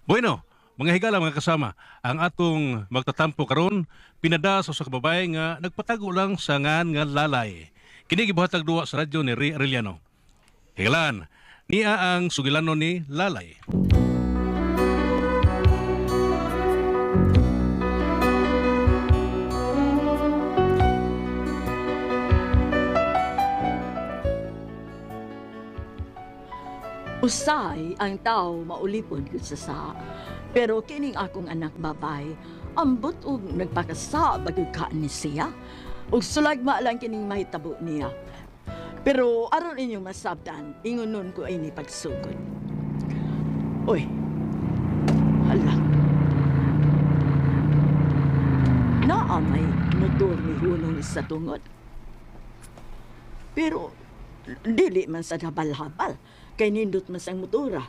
Bueno, mga higala, mga kasama, ang atong magtatampo karon pinada sa usa ka babae nga nagpatago lang sa ngan nga Lalay. Kini gibuhatag duwa sa radyo ni Ray Arellano. Higalaan, niya ang sugilanon ni Lalay. Usay ang tao maulipod gyud sa sa. Pero kining akong anak babay, ambot og nagpakasa bagud ka ni siya. Ug sulagma lang kining mahitabo niya. Pero aron inyong masabtan, ingon nun ko ini pagsugod. Uy, hala. Naa may motor ni hunong sa tungod. Pero dili man sa habal-habal. Kay nindot man sang motora.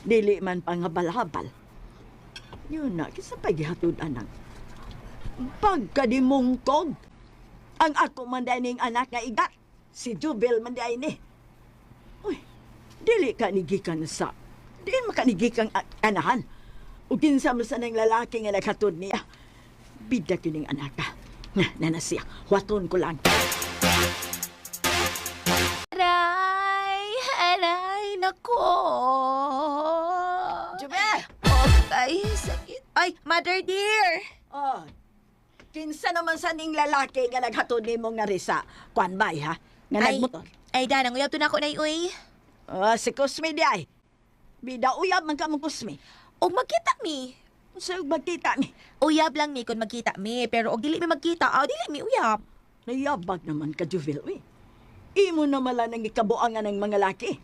Dili man panghabal-habal. Yun na, kisa pagihatod anang. Pagkadimungkog. Ang ako man ning anak nga igat. Si Jubel man diay ni. Uy, dili ka ni gikan sa. Dili man ka ni gikan anahan. O kinsa man sa nang lalaki nga naghatod niya. Bida kining anak ka. Na, nana siya. Huwaton ko lang. Aray! Aray! Nako! Jubel! Ay, sakit. Ay, mother dear! Oh, kinsa naman sa ning lalaki nga naghatod nimo nga risa? Kwan bay ha? Nga Ay, nagmotor. ay, Dan, ang uyab to na ako na uy. Oh, si Cosme di ay. Bida uyab man ka mong Cosme. Og magkita mi. Unsa ug magkita mi? Uyab lang mi kung magkita mi, pero og dili mi magkita, aw dili mi uyab. Nayabag naman ka, Juvel, uy. Imo naman lang ang ikabuangan ng mga laki.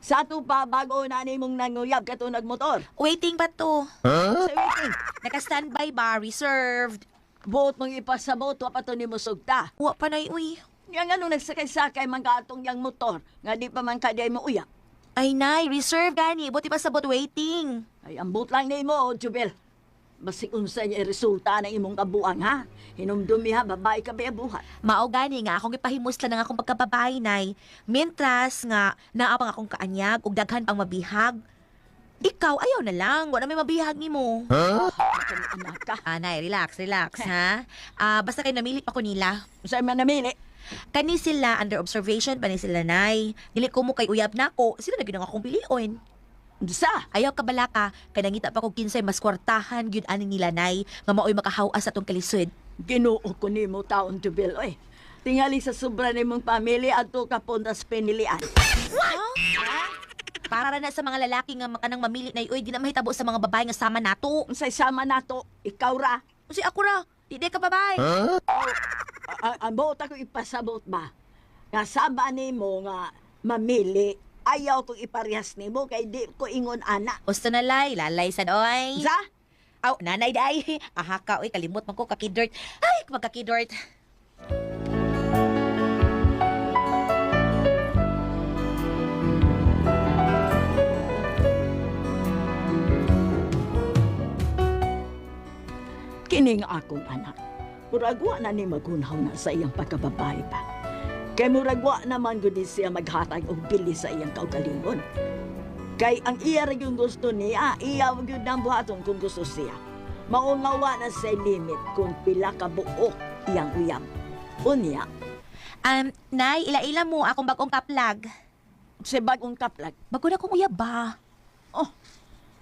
Sa ato pa, bago na nimong nanguyab kato nagmotor. Waiting pa to. Sa waiting, Naka-standby ba? Reserved. buot mong ipasabot, wa pa to nimo sugta. Wa pa na uy. Yang ano nagsakay-sakay man ka atong yang motor, nga di pa man kaday mo uyab. Ay, nay, reserved gani. Buti pa sabot waiting. Ay, ambot lang nimo, oh, Jubel. Basig unsa niya resulta ng imong kabuang, ha? Hinumdumi ha, babae ka ba buhat? Mao gani nga akong gipahimuslan ang akong pagkababae, nay. Mientras nga naa pang akong kaanyag ug daghan pang mabihag. Ikaw ayaw na lang, wala may mabihag nimo. Huh? Anak ka. Ah, nay, relax, relax, ha? Ah, basta kay namili pa ko nila. Unsa man namili? Kani sila under observation pa ni sila, nay. Dili ko mo kay uyab nako, sila na gyud ang akong pilion. Unsa? Ayaw ka balaka, kay nangita pa ko kinsay mas kwartahan gyud ani nila, nay, nga maoy makahawas atong kalisod. Ginoo ko nimo taon, Jubel, oy. Tingali sa sobra nimong pamilya adto ka punta sa pinilian. Para ra na sa mga lalaki nga makanang mamili na uy, di na mahitabo sa mga babae nga sama nato. Unsay sama nato, ikaw ra. Kasi ako ra, di di ka babae. Ang buot ako ipasabot ba? Nga sama nimo nga mamili, ayaw kong iparehas nimo kay di ko ingon ana. Usto na lay, lalay sad oy. Sa? Aw, nanay day. Aha ka, oy, kalimot man ko kakidort. Ay, magkakidort. Kining akong anak. Murag wa na ni magunhaw na sa iyang pagkababae pa. Kay murag wa naman gud ni siya maghatag og bili sa iyang kaugalingon. Kay ang iya ra yung gusto niya, iya gyud ang buhaton kung gusto siya. Mao nga wa na siya limit kung pila ka buok iyang uyab. Unya, Nay, ila-ila mo akong bagong kaplag. sa bagong kaplag. Bago na akong uyab ba? Oh,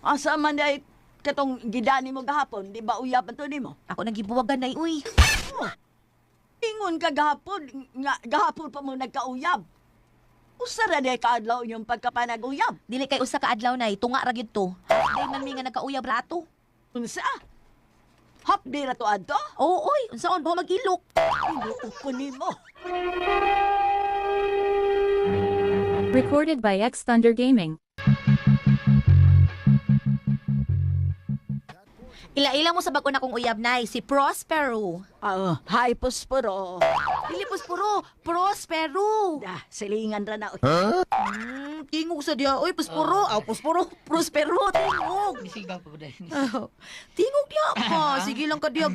asa man ay katong gidani mo gahapon, di ba uyab man to nimo? Ako nang gibuwagan, nay, uy. Ingon ka gahapon, nga gahapon pa mo nagkauyab. Usa ra day kaadlaw yung pagkapanag-uyab. Dili kay usa ka adlaw, nay, tunga ra gyud to. Day man mi nga nagkauyab ra ato. Unsa? Hapdi ra to adto? Oo, oy, unsaon ba magilok? Tinuo ko nimo. Recorded by X Thunder Gaming. Ila-ila mo sa bago na kong uyab, nay, si Prospero. Ah, hi Prospero. Dili Prospero, Prospero. Da, silingan ra na. Oy. Tingog sa diya. Oy, Prospero. Aw, Prospero, Prospero, tingog. Bisig ba po dahil? Oh, tingog diya pa. Sige lang ka diya.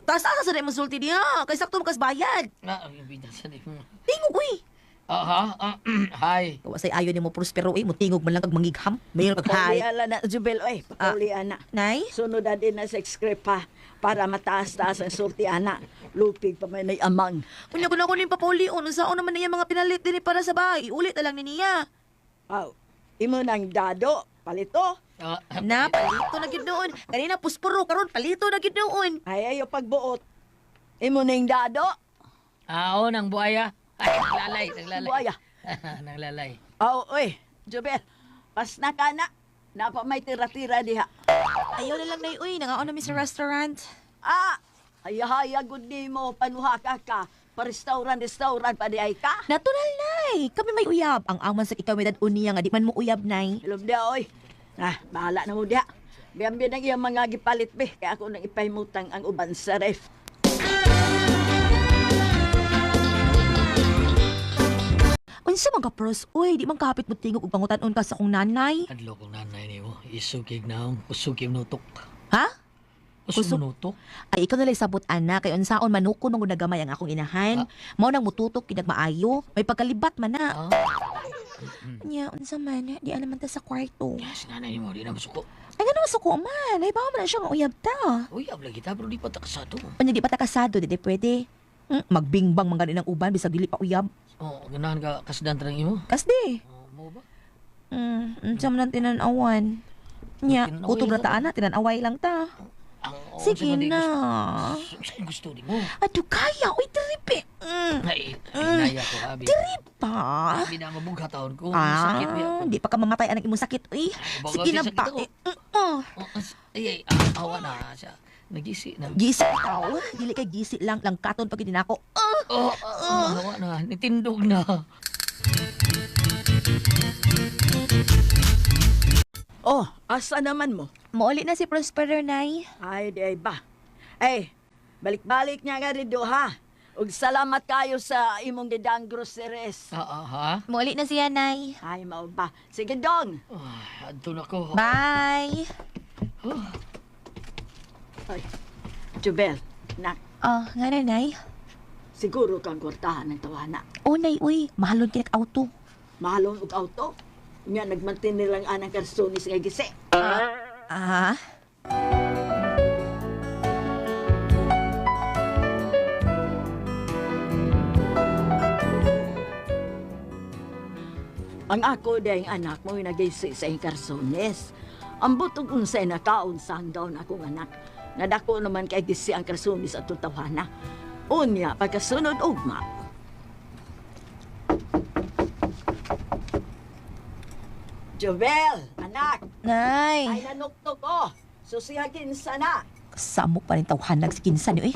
Taas asa sa mo sulti diya. Kay sakto makas bayad. Na, ang bida sa di mo. Tingog, uy. Aha, hi. Wa say ayo nimo, Prospero, eh, mutingog man lang kag mangigham. Mayon kag hi. Paulian na, Jubel, oy. Paulian na. Nay? Sunod na din na sa script ha, para mataas-taas ang sulti, ana. Lupig pa may amang. Unya kun ako ning papaulion, unsaon naman niya mga pinalit dinhi para sa bahay? Iulit na lang ni niya. Aw, imo nang dado, palito. Ah, Na, palito na gid noon. Kanina pusporo, karon palito na gid noon. Ay, ayo pagbuot. Imo nang dado. Oo, nang buaya. Ay, naglalay, naglalay. Buaya. Naglalay. Aw, oy, Jubel, pas na ka na. Napa may tira-tira diha. Ayaw na lang, Nay, uy, nangaon na mi sa restaurant. Ah, ayahaya gud nimo panuha ka ka. Pa-restaurant, restaurant pa di ay ka. Natural, Nay. Kami may uyab. Ang aman sa ikaw may dad-on niya nga di man mo uyab, Nay. Ilom diha, oy. Ah, bahala na mo diha. Biyan-biyan ang iyang mga gipalit, be. Kaya ako nang ipahimutang ang uban sa ref. Unsa man ka, Pros? Uy, di man kahapit mo tingog og pangutan-on ka sa akong nanay. Adlo kong nanay nimo. Isog kig naong, kusog kig nutok. Ha? Kusog Kusog? nutok. Ay, ikaw nalay sabot, ana. Kay unsaon manukon man gud nagamay ang akong inahan. Mao nang mututok kinag maayo. May pagkalibat man na. Ah, Nya, unsa man? Di naman ta sa kwarto. si nanay nimo di na masuko. Ay, nga naman suko man. Ay, bawa man na siya nga uyab ta. Uyab lagi ta pero di pa ta kasado. Unya, di pa ta kasado, di, di pwede. Magbingbang man gani ng uban, bisag dili pa uyab. Oh, ganahan ka kasdan tarang imo. Kasdi. Oh, mo ba? Unsa man ang tinan-awan. Nya, Tinanaway kutob na lang. ta ana, tinan-away lang ta. Ang Sige na. Gusto, gusto di mo. Ado kaya, uy, diripe. Ay, ay naya ko abi. Diri pa. Abi na mabugha taon ko. Sakit biya Ah, ko. di pa ka mamatay anang imong sakit, uy. Bago Sige na sakit ba? ako. Eh, mm. Oh, ay, ay, ah, awa na siya. Nagisi na. Gisi ikaw. Dili kay gisi lang, langkaton pag nako. Ah, Oh, awa na. Nitindog na. Oh, asa naman mo? Mauli na si Prospero, Nay. Ay, di ay ba? Ay, balik-balik niya nga rito, ha? Ug salamat kayo sa imong gidang groceries. Ah, ah, ha? Mauli na siya, Nay. Ay, mao ba? Sige, dong. Ay, adto na ko. Bye. Ay, Jubel, nak, Ah, nga na, Nay. siguro kang kwartahan ng tawana. Oh, Nay, uy. Mahalon kinak auto. Mahalon og auto. Nga nagmantin nilang anang karsonis nga gisi. Ah? Ang ako dahing anak mo nagisi sa iyang karsones. Ang butog unsay nakaon sa hanggaon akong anak. Nadako naman kay gisi ang karsones at tawana. Unya, pagkasunod ugma. Jovel, anak, Nay. ay nanuktok ko. Susihagin sana. Samok pa rin tawhanag si kinsan eh.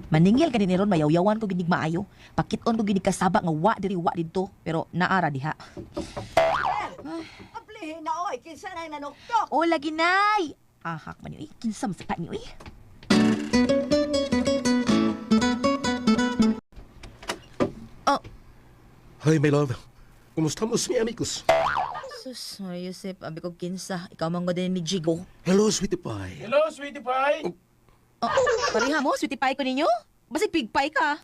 Maningil ka ni ron, mayawyawan ko ginig maayo. Pakiton ko ginig kasaba nga wa diri wa didto. Pero naara diha. Ablihin na oy, kinsa nang nanuktok. O lagi, Nay. Ahak man yun eh. Kinsa man sa niyo eh. Oh, Hi, my love. Kumusta mo mi amigos? Sus, Maria Josep, abi ko kinsa. Ikaw man din ni Jigo. Hello, sweetie pie. Hello, sweetie pie. Oh, pareha mo, sweetie pie ko ninyo. Basig pig pie ka.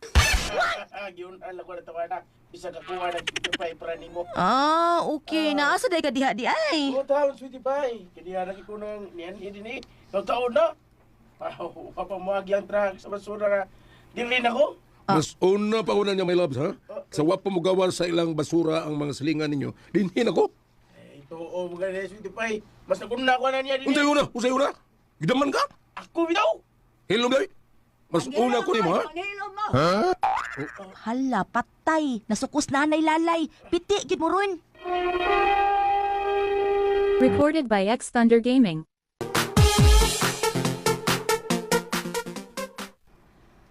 Giunan lang ko na tawa na. Bisa ka kuha ng sweetie pie para nimo. Ah, okay. Naasa day ka diha di ay. Oo, taon, sweetie pie. Kaya lagi ko nang niyan, hindi ni. Ikaw taon na. Wow, papamuagi ang truck sa basura nga. Dili na ko. Mas una pa una niya, my loves, ha? Sa wapo mo gawa sa ilang basura ang mga silingan ninyo. Dinhin ako. Eh, ito, oh, mga ni sweetie pie. Mas naguna ko na niya din. Unsay una? Unsay una? Gidaman ka? Ako bitaw. Hello, day. Mas una ko nimo, ha? Panghilom mo. Hala, patay. Nasukos nanay lalay. Piti, gid mo ron. Recorded by X Thunder Gaming.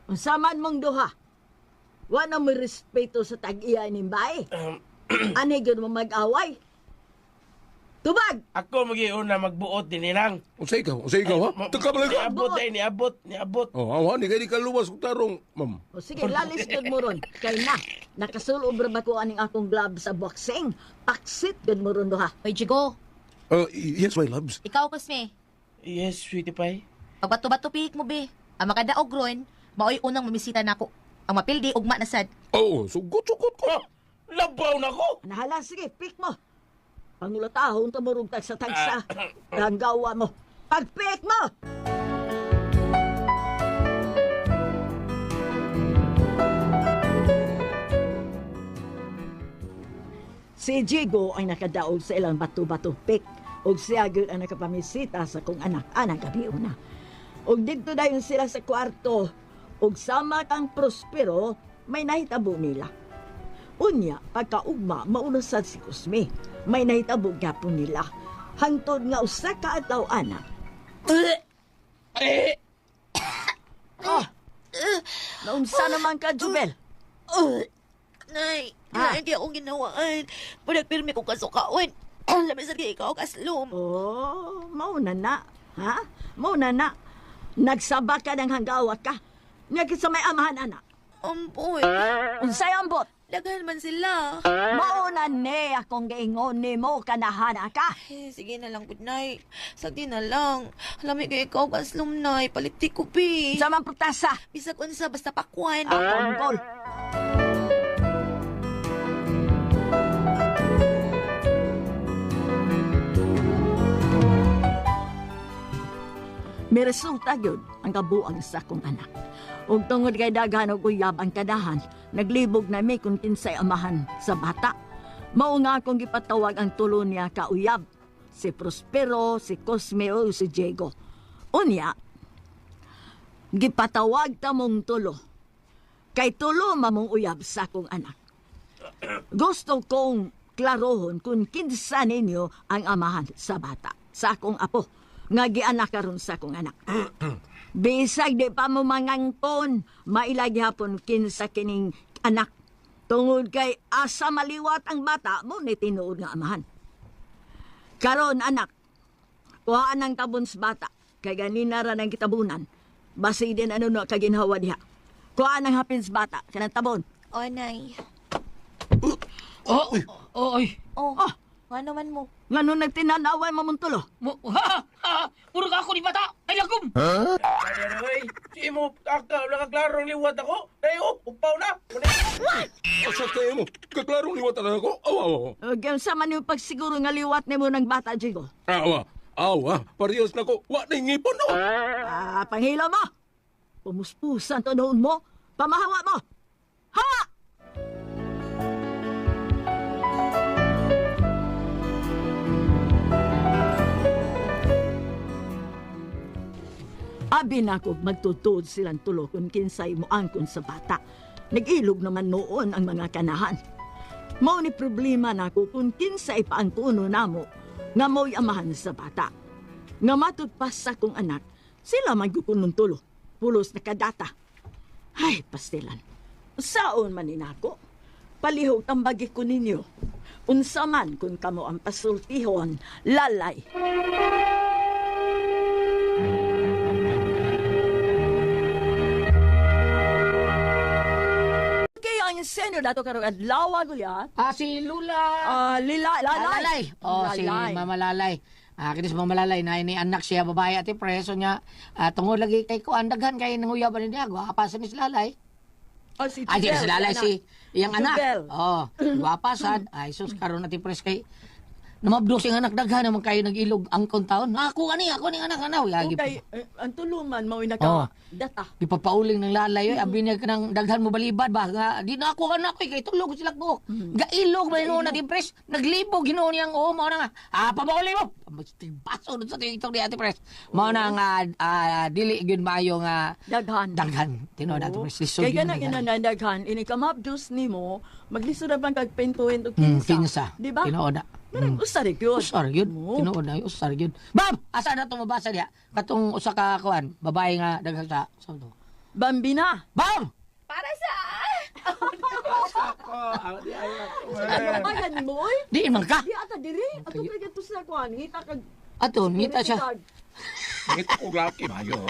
Unsa man mong duha? Wa na mo respeto sa tag-iya ning bae. Ani gyud mo mag-away. Tubag! Ako magiuna magbuot din nilang. Unsay ikaw? Unsay ikaw, ha? Taka pala ka. Niabot ay niabot, niabot. Oh, awa, ni kay di ka luwas og tarong, ma'am. O sige, lalis gyud mo ron. Kay na, nakasulob ra ba ko aning akong glove sa boxing? Paksit gyud mo ron duha. Hoy, Jigo. Yes, my loves. Ikaw, Cosme. Yes, sweetie pie. Pagbato-bato pihik mo, be. Ang makadaog ron, maoy unang mamisita nako. Ang mapildi, ugma na sad. Oh, sugot, sugot ko. Labaw na ko. Nahala, sige, pick mo. Pangulatahon tamurong tagsa-tagsa. Hanggawa mo. Pag-pick mo! Si Jigo ay nakadaog sa ilang bato-bato pick ug siya gyud ang nakapamisita sa kong anak anang gabi una. Ug didto dayon sila sa kwarto ug sama kang Prospero may nahitabo nila. Unya, pagkaugma, mauna sad si Cosme. May nahitabo gyapon nila. Hangtod nga usa ka adlaw anak. Ah! Naunsa naman ka, Jubel? Nay, Ah. hindi akong ginawaan. Murag pirmi ko kasukaon. Labi sa ikaw kaslom. Oh, mauna na. Ha? Mauna na. Nagsaba ka ng hanggawa ka. Nga sa may amahan, anak. Ampoy. Unsay ambot? Daghan man sila. Mauna ni akong giingon nimo kanahana ka. Eh, sige na lang, good night. Sagdi na lang. Lami kay ikaw kaslom, nay. Palipti ko, pi. Sa man protesta. Bisag unsa, basta pakwan. Akong gol. May resulta gyud ang kabuang sa akong anak. Ug tungod kay daghan og uyab ang kadahan, naglibog na mi kung kinsay amahan sa bata. Mao nga akong gipatawag ang tulo niya ka uyab, si Prospero, si Cosme ug si Diego. Unya, gipatawag ta mong tulo. Kay tulo mamong uyab sa akong anak. Gusto kong klarohon kung kinsa ninyo ang amahan sa bata, sa akong apo, nga gianak karon sa akong anak. Bisag di pa mo mangangkon, mailagi hapon kinsa kining anak. Tungod kay asa maliwat ang bata mo ni tinuod nga amahan. Karon anak, kuhaan ang tabon sa bata, kay ganina ra nang gitabunan. Basi din ano na kaginhawa diha. Kuhaan ang hapin sa bata, kanang tabon. Oh, nay. Oh, oh, oy. Oh, Ah! nga naman mo. Ngano nagtinanaway mamuntulo? Mo, ha, ha, puro ka ako ni bata. Ay lagom. Ay, ay, si imo aka wala ka klarong liwat ako. Dayo, upaw na. Asa kayo mo? Kaklarong liwatan na ako. Awa, awa. Sa man yung pagsiguro nga liwat nimo ng bata, Jigo. Awa, awa. Parehas na ko. Wa na yung ngipon, no? Ah, panghila mo! Pumuspusan to noon mo! Pamahawa mo! Hawa! Abi na ko magtutuod silang tulo kung kinsay mo angkon sa bata. Nag-ilog naman noon ang mga kanahan. Mao ni problema nako kung kinsay paangkuno namo nga mo'y amahan sa bata. Nga matud pa sa kong anak, sila magyukunong tulo. Pulos na kadata. Ay, pastilan. Saon man ni nako? Palihog tambagi ko ninyo. Unsa man kung kamo ang pasultihon, lalay. Kaya ang senyo dato karong adlaw gulyat. Ah, si Lula. Ah, lila, lalay. Lalay. Oh, si Lalay. Mama Lalay. Ah, kini si Mama Lalay na ini anak siya babae ati preso niya. Ah, tungod lagi kay kuan daghan kay nanguyaban niya. Gwapa sa ni si Lalay. Oh, si Ay, di Jubel, si Lalay anak. si iyang anak. Jubel. Oh, gwapa sad. Ay sus karon ati pres kay namabdos yung anak daghan naman kayo nag-ilog ang taon. Ako ani, ako ni anak anaw. Yagi. Okay, eh, ang tuluman mo naka Oh. data. Ipapauling ng lalay, oy. Abi niya ka ng daghan mo balibad ba? Nga, di na ako anak ko, kay tulog sila ko. Gailog ba noon na pres? Naglibog hinuon niyang oo, mao na nga. Ah, papauli mo. Baso dun sa TikTok ni Ate Pres. Mao na nga dili gyud maayo nga Daghan. daghan. Tinuod Ate Pres. Lisod Kay gyud ganang daghan. ina daghan, ini kamabdos nimo, maglisod na bang kag pintuin og Hmm, kinsa. kinsa. Di ba? Tinuod na. Parang usa rin gyud. Usar gyud. Oo. Tinuod na usar gyud. Bam, asa na to mabasa diha? Katong usa ka kuan, babae nga daghan sa sa to. Bambina. Bam! Para sa... Ano ba mo oy? Di man ka. Di ata diri. Ato kay kadto sa kuan, ngita kag Ato, ngita siya. Ngita ko laki, mayo.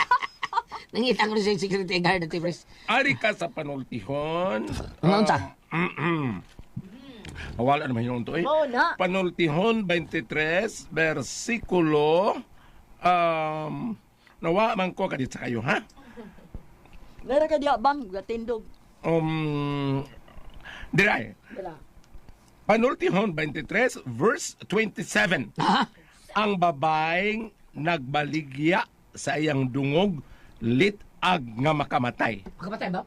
Nangita ko sa security guard Ate Pres. Ari ka sa panultihon. Ano unsa? Wala naman yun to eh. Mao na. Panultihon 23, versikulo, nawa man ko kadit sa kayo, ha? Nara ka diya bang gatindog. Diray. Dira. Panultihon 23 verse 27. Ha? Ang babaeng nagbaligya sa iyang dungog litag nga makamatay. Pagkamatay ba?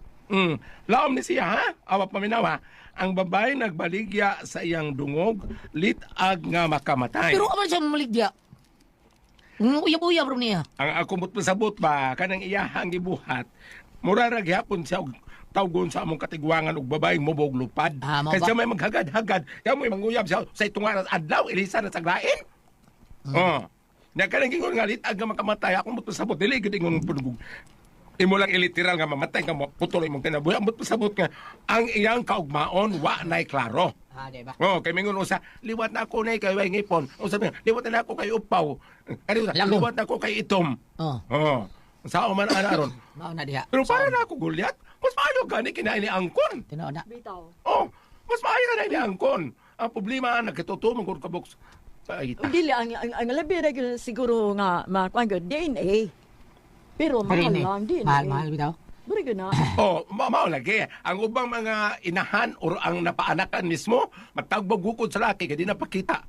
Laom ni siya ha? Awa paminaw ha. Ang babae nagbaligya sa iyang dungog litag nga makamatay. Pero aman siya maligya. Uyab-uyab ro niya. Ang ako mo't pasabot ba kanang iyahang gibuhat mura ra gihapon siya og tawgon sa among katigwangan og babaeng mobog lupad. Ah, mao Kay ba? siya may maghagad-hagad, siya may manguyab siya sa itungaran adlaw ilisa na sa lain. Oh. Na kanang gingon nga litag nga makamatay ako mo't pasabot dili gid ingon pud imo lang iliteral nga mamatay ka mo putol imong kinabuhi amot pasabot nga ang iyang kaugmaon wa nay klaro. Ah, di ba? Oh, kay mingon usa, liwat na ako nay kay way ngipon. Usa mingon, liwat na ako kay upaw. Kani usa, Lagom. liwat na ako kay itom. Oh. Oh. Sao man ana aron. Mao na diha. Pero para na ako gulyat, mas maayo gani kinain ni angkon. Tinuod na. Bitaw. Oh, mas maayo na ni angkon. Ang problema nagkituto man gud kabok sa ita. Dili ang labi ra gyud siguro nga makuan gyud DNA. Pero mahal Pero ini, lang DNA. Mahal, mahal bitaw. Mura gyud na. Oh, mao lagi. Ang ubang mga inahan or ang napaanakan mismo, matagbog gukod sa laki kay di napakita.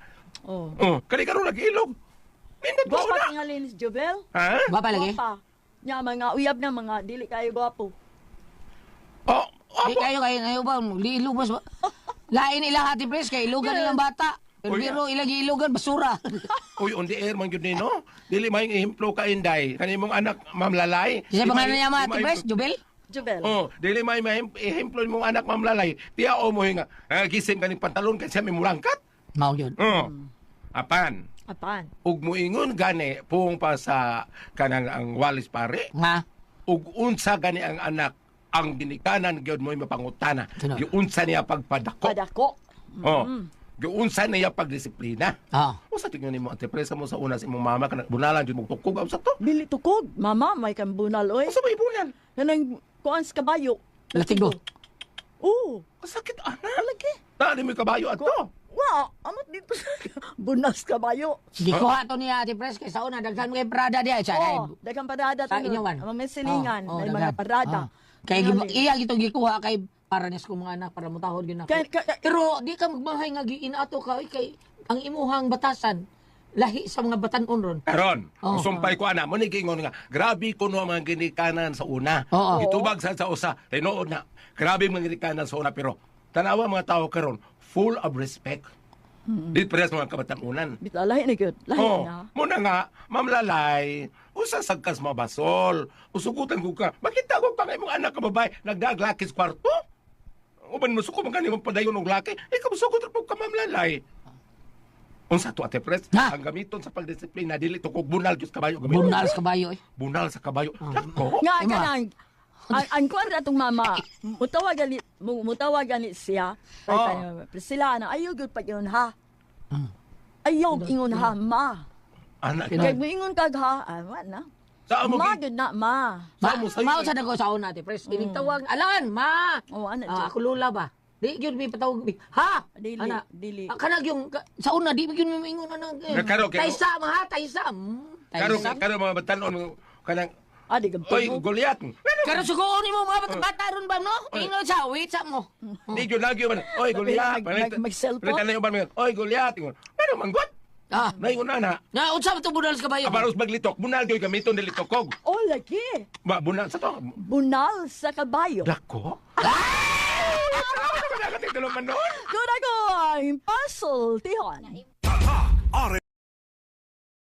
Oh. Oh, kani karon nag-ilog. Nindot ko Gwapa na. tingali ni Jobel. Ha? Gwapa lagi. Gwapa. Nya mga uyab na mga dili kayo gwapo. Oh, Di opo. kayo kayo na ba liilog mas lain ila ati pres kay ilugan nilang bata. Pero Uy, pero ilang ilugan basura. Uy, on the air man gyud ni no. Dili may ehemplo ka Inday. Kani imong anak Ma'am Lalay. Isa Di pa nga may- niya mga di ati may- pres, Jubel. Jobel. Oh, dili may ehemplo imong anak Ma'am Lalay. Tiya o mo nga gisim kaning pantalon kay siya may mulangkat. Mao gyud. Oh. Apan, Apan. ug moingon gani puong pa sa kanang ang walis pare Nga. ug unsa gani ang anak ang ginikanan gyud mo'y mapangutana. Sino? Giunsa niya pagpadako. Padako. Oh. Giunsa niya pagdisiplina. Ah. Usa tingnan nimo ate presa mo sa una sa imong mama kanang bunalan jud mo tukog usa to. Dili tukog. Mama may kambunal oy. Usa ba ibunan? Kanang kuan sa kabayo. Latigo. Oo. Ang sakit ana. Lagi. Dali mo kabayo ato. Wa, amot dito sa bunas kabayo. Gikuha to niya ati pres kay sa una daghan mo kay Prada diha sa Oh, daghang parada Sa inyo man. Ang mga silingan, Oh, oh, may mga daghan. parada. Oh. Kay Tingali. iya gitong gikuha kay para nis ko mga anak para mutahod gyud nako. Pero di ka magmahay nga giinato ka oy, kay ang imuhang batasan lahi sa mga batan-on ron. Karon, Oh. sumpay ko ana mo ni giingon nga grabe kuno ang mga ginikanan sa una. Oo. Gitubag sa usa, tinuod na. Grabe mga ginikanan sa una pero tanawa mga tao karon full of respect. Di parehas mga kabatanunan. Bitaw lahi na gyud. Lahi Oh, na. muna nga, Ma'am Lalay, usa sagkas mabasol. Usugutan ko ka. Makita ko ka nga imong anak ka babae nagdaglaki sa kwarto. Uban mo suko man gani mo padayon og laki. Ikaw musugot ra pud ka Ma'am Lalay. Unsa to Ate Pres? Ha? Ang gamiton sa pagdisiplina dili to kog bunal gyud sa kabayo gamiton. Bunal sa kabayo eh. Bunal sa kabayo. Nako. Nga Ima. kanang ang kuan ra tong mama, mutawag gani mutawag gani siya. Oh. Priscilla na ayaw gyud pag ingon ha. Ayaw ingon ha ma. Anak. Kay moingon kag ha, ah, wa na. Sa mo Ma gi- gyud na ma. Ma, Sa mo sayo. mao sa nako sa una ate pres. Inigtawag alan ma. Oh, ana Ah, jud. ako lula ba? Di gyud mi patawag mi. Ha? Dili, Ana. dili. Ah, kanag yung sa una di gyud mi moingon ana. Na, karo, kay- Taysa ma ha, taysa. Karon Taysa. karon mga batanon kanang Ah, di Oy, gabtugo. Goliath. Karon sugoon nimo mga bata, bata ron ba no? Ingon sa wait sa mo. Di gyud lagi man. Oy, Goliath. Mag-cellphone? Palitan na yung ban Oy, Goliath. Ingon. Pero manggot. Ah. Naingon na na. Na unsa ba to bunal sa kabayo? Abaros maglitok, bunal gyud gamiton dili tukog. Oh, lagi. Ba bunal sa to. Bunal sa kabayo. Dako. Ah! Salamat sa mga katitulo man noon. Doon ako ang puzzle, tihon. Tatak